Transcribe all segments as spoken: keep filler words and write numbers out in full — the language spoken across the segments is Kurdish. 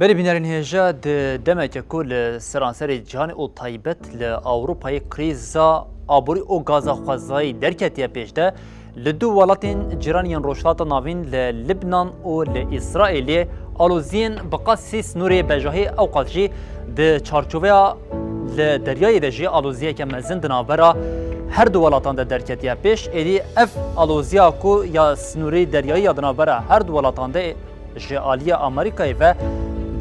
Belê bînerên hêja, di demeke ku li seranserê cîhanê û taybet li Ewropayê krîza aborî û gaza xwezayî derketiye pêş de, li du welatên cîran yên Rojhilata Navîn, li Libnan û li Îsraîlê, aloziyên bi qasî sînorê bejahî, ewqas jî di çarçoveya li deryayê de jî aloziyeke mezin di navbera her du welatan de derketiye pêş. Êdî ev aloziya ku ya sînorê deryayî ya di navbera her du welatan de ji aliyê Amerîkayê ve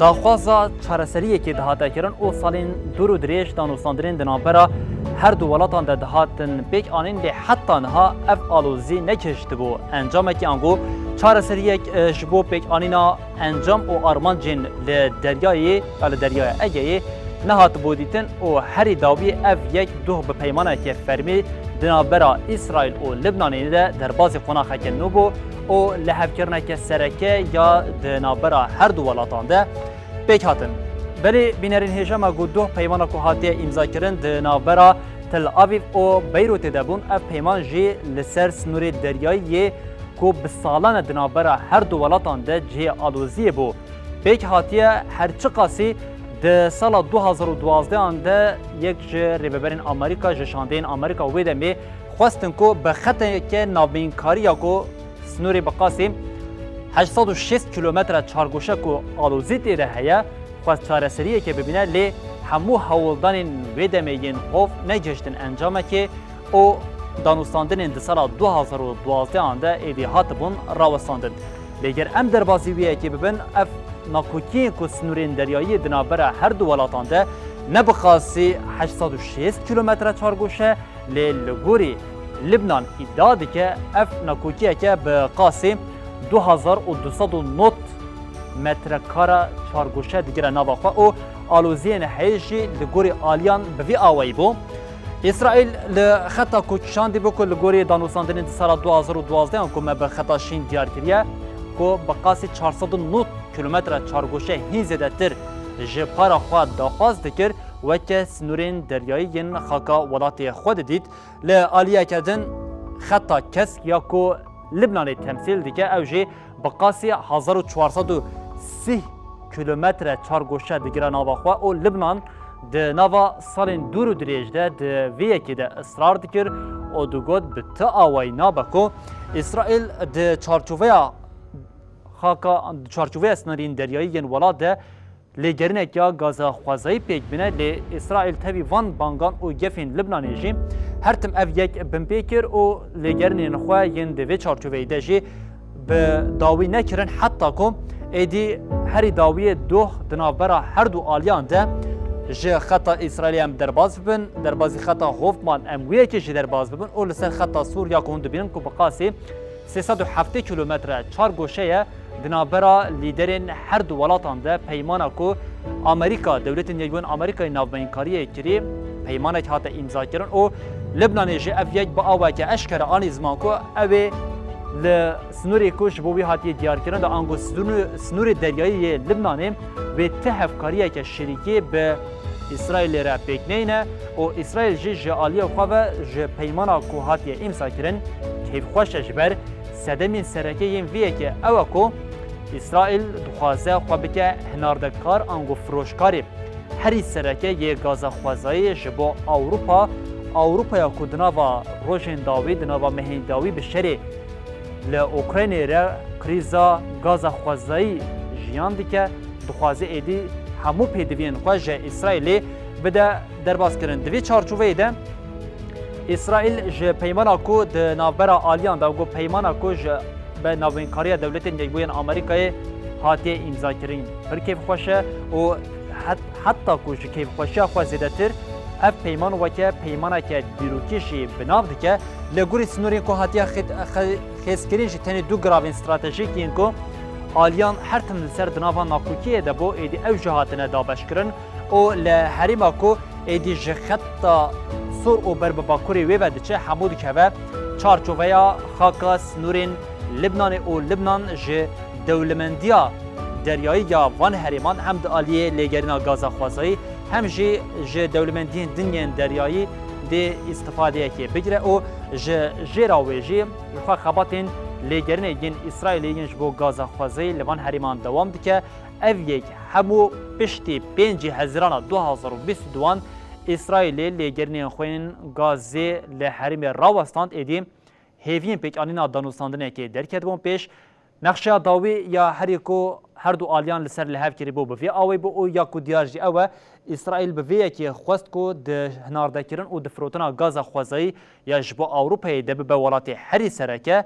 daxwaza çareseriyekê dihate kirin û salên dûr û dirêj danûstandinên di navbera her du welatan de dihatin pêk anîn, lê heta niha ev alozî negihiştibû encamekî ango çareseriyek, e, ji bo pêkanîna encam û armancên li deryayê ya li Deryaya Egeyê nehatibû dîtin û herî dawî ev yek doh bi peymaneke fermî di navbera Îsraîl û Libnanê de derbazî qonaxeke nû bû û lihevkirineke sereke ya di navbera her du welatan de pêk hatin. Belê bînerên hêja, me got doh peymana ku hatiye îmzakirin di navbera Tel Aviv û Beyrûtê de bûn. Ev peyman jî li ser sînorê deryayî yê ku bi salan e di navbera her du welatan de cihê aloziyê bû, pêk hatiye. Her çiqasî di sala du hazar û duwazdeh an de yek ji rêveberên Amerîka, ji şandeyên Amerîka wê demê xwestin ku bi xeteke navbeynkariya ku sînorê bi qasî heşt sed û şêst kîlometre çargoşe ku alozî tê de heye, xwest çareseriyeke bibîne, lê hemû hewldanên wê demê yên hov negihiştin encamekê û danûstandinên di sala du hazar û duwazdeh an de êdî hatibûn rawestandin. Lê ger em derbazî wî yekê bibin, ev nakokiyên ku sînorên deryayî di navbera her du welatan de ne bi qasî heşt sed û şêst kîlometre çargoşe, lê li gorî Libnan îdia dike, ev nakokiyeke bi qasî du hazar û du sed û nod metrekara çargoşe digire nava xwe û aloziyên heyî jî li gorî aliyan bi vî awayî bû. Îsraîl li xeta ku çandî bû ku li gorî danûstandinên di sala du hazar û duwazdeh an ku me bi xeta şîn diyar kiriye, ku bi qasî çar sed û nod kîlometre çargoşe hîn zêdetir ji para xwe daxwaz dikir, weke sînorên deryayî yên xaka welatê xwe didît. Li aliyeke din xeta kesk ya ku Libnanê temsîl dike, ew jî bi qasî hezar û çar sed û sî kîlometre çargoşe digire nava xwe û Libnan di nava salên dûr û dirêj de di vê yekê de israr dikir û digot, bi ti awayî nabe ku Îsraîl di çarçoveya xaka, di çarçoveya sînorên deryayî yên welat de lêgerinek ya gaza xwezayî pêk bine, lê Îsraîl tevî van bangan û gefên Libnanê jî her tim ev yek binpê kir û lêgerinên xwe yên di vê çarçoveyê de jî bi dawî nekirin, heta ku êdî herî dawiyê doh di navbera her du aliyan de ji xeta Îsraîlê em derbas bibin, derbazî xeta Hofman em wê yekê jî derbas bibin û li ser xeta Sûriya ku hûn dibînin ku bi qasî sê sed û heftê kîlometre çargoşe ye, di navbera lîderên her du welatan de peymana ku Amerîka, Dewletên Yekbûyên Amerîkayê navbeyinkariyê kirî, peymanek hate îmzakirin û Libnanê jî ev yek bi awayeke eşkere anî ziman ku ew ê li sînorê ku ji bo wî hatiye diyarkirin de ango sînor-, sînorê deryayî yê Libnanê wê ti hevkariyeke şirîkî bi Îsraîlê re pêk neyne û Îsraîl jî ji aliyê xwe ve ji peymana ku hatiye îmzakirin keyfxweş e, ji ber sedemên sereke yên vê yekê ew e ku Îsraîl dixwaze xwe bike hinardekar ango firoşkarê herî sereke yê gaza xwezayê ji bo Ewropa. Ewropaya ku di nava rojên dawî, di nava mehên dawî bi şerê li Ukraynê re krîza gaza xwezayî jiyan dike, dixwaze êdî hemû pêdiviyên xwe ji Îsraîlê bide derbaskirin. Di vê çarçoveyê de Îsraîl ji peymana ku di navbera aliyan de, ku peymana ku ji be navbeynkariya Dewletên Yekbûyên Amerîkayê hatiye îmzakirin, pir kêfxweş e û het-, heta ku ji kêfxweşiya xwe zêdetir ev peyman weke peymaneke dîrokî jî bi nav dike. Li gorî sînorên ku hatiye xêt-, xe-, xêzkirin jî tenê du giravên stratejîk yên ku aliyan her tim li ser di nava nakokiyê de bû, êdî ew jî hatine dabeşkirin û li herêma ku êdî ji xeta sor û ber bi bakurê wê ve diçe, hemû dikeve çarçoveya xaka sînorên Libnanê û Libnan ji dewlemendiya deryayî ya van herêman hem di aliyê lêgerîna gaza xwezayî hem jî ji dewlemendiyên din yên deryayî dê îstifadeyekê bigire û ji jêra wê jî ji xwe xebatên lêgerînê yên Îsraîlê yên ji bo gaza xwezayî li van herêman dewam dike. Ev yek hemû piştî pêncî Hezirana du hazar û bîst û duan Îsraîlê lêgerînên xwên Gazê li herêmê rawestand, êdî hêviyên pêkanîna danûstandinekê derketibûn pêş. Nexşeya dawî ya herî ku her du aliyan li ser li hev kiribû bi vê awê bû û ya ku diyar jî ew e, Îsraîl bi vê yekê xwest ku di hinardekirin û di firotina gaza xwezayî ya ji bo Ewropayê de bibe welatê herî sereke,